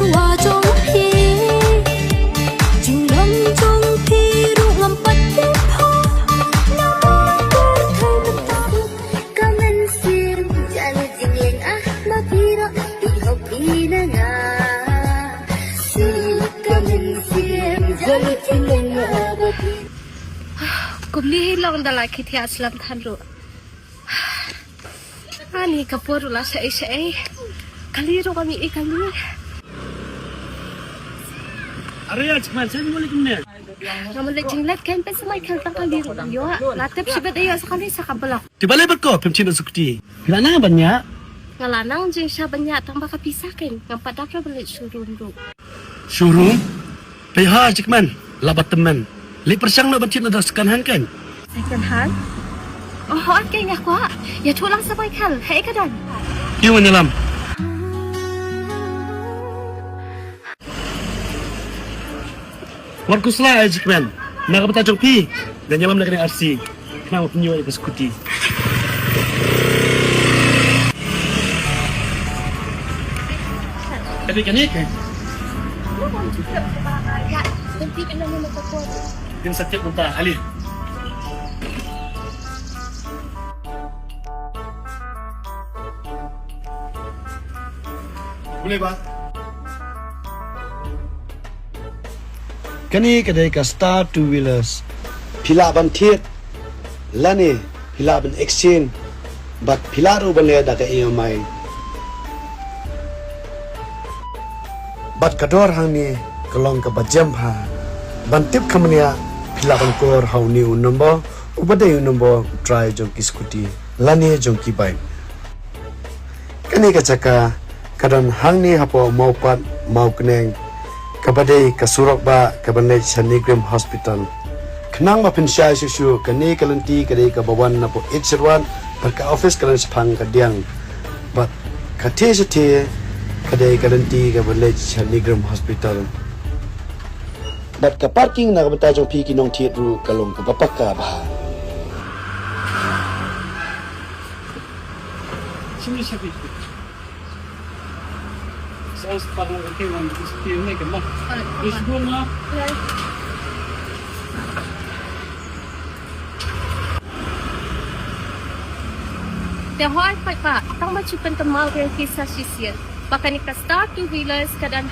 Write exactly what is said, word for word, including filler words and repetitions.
Wa jong phi, jinglong jong phi ruh ngam pat pynpaw. Namar pyrthei mynta ka mynsiem, jali jingleng ah ma phi ruh, phi hok phi na nga. Suk ka mynsiem, jali jingleng ah ma phi. Kumne hi long da la ki thiah slam than ruh. Ani ka por la shaei shaei. Kali ruh kami e kali. Are ya chman sen mo likum ne. Ngam leh jinglet kan pynsamai khang tang kali ruh. Yo, la tip shi bad ayo sa kali sa ka block. Te balei bad ko pynchim scooty? Phi la nang ban ïa? Nga la nang jingshah ban ïa tang ba ka pisa kan. Ngam pat da ka ban leit showroom ruh. Showroom? Phi ha jikmen, la ba tymmen. Leit pyrshang noh ban thied na da second hand kan? Second hand? Oh, hooid kan, ïa kwah. Ïathuh lang sa bai khal. Hei ka don. Ïa wan ïalam. Wat khuslai ai jikmen. Na ka bynta jong phi, ngan ïalam na kane ka R C. Khnang ba phin ïoh ïa ka scooty. Kane, kane, kane. Din sa tip mynta, Ali. Boleh, Bah? Kane ka dei ka Star Two Wheelers. Phi lah ban thied lane phi lah ban exchange, bad phi lah ruh ban leh da ka E M I. Bad ka dor hangne ka long kaba jem bha. Ban tip kham bniah phi lah ban call ha une u nombor uba dei u nombor u trai jong ki scooty lane jong ki bike. Kane ka jaka ka don hangne hapoh Mawpat Mawkneng, kaba dei ka surok bah kaba leit sha NEIGRIHMS Hospital. Khnang ba phin shai shuh shuh, kane ka lynti ka dei kaba wan napoh Eid Sherwat, bad ka office ka don shaphang ka diang. Bad ka thie sha thie ka dei ka lynti kaba leit sha NEIGRIHMS Hospital. Bad ka parking na ka bynta jong phi ki nongthied ruh ka long kaba paka bha. Sini sha phi. Sa us parang ke wan is phi ne ke ma. Is phi ne ke ma. Te hooid pat, tang ba shu pynthymmai ïa phi sa shisien ba kane ka Star Two Wheelers ka don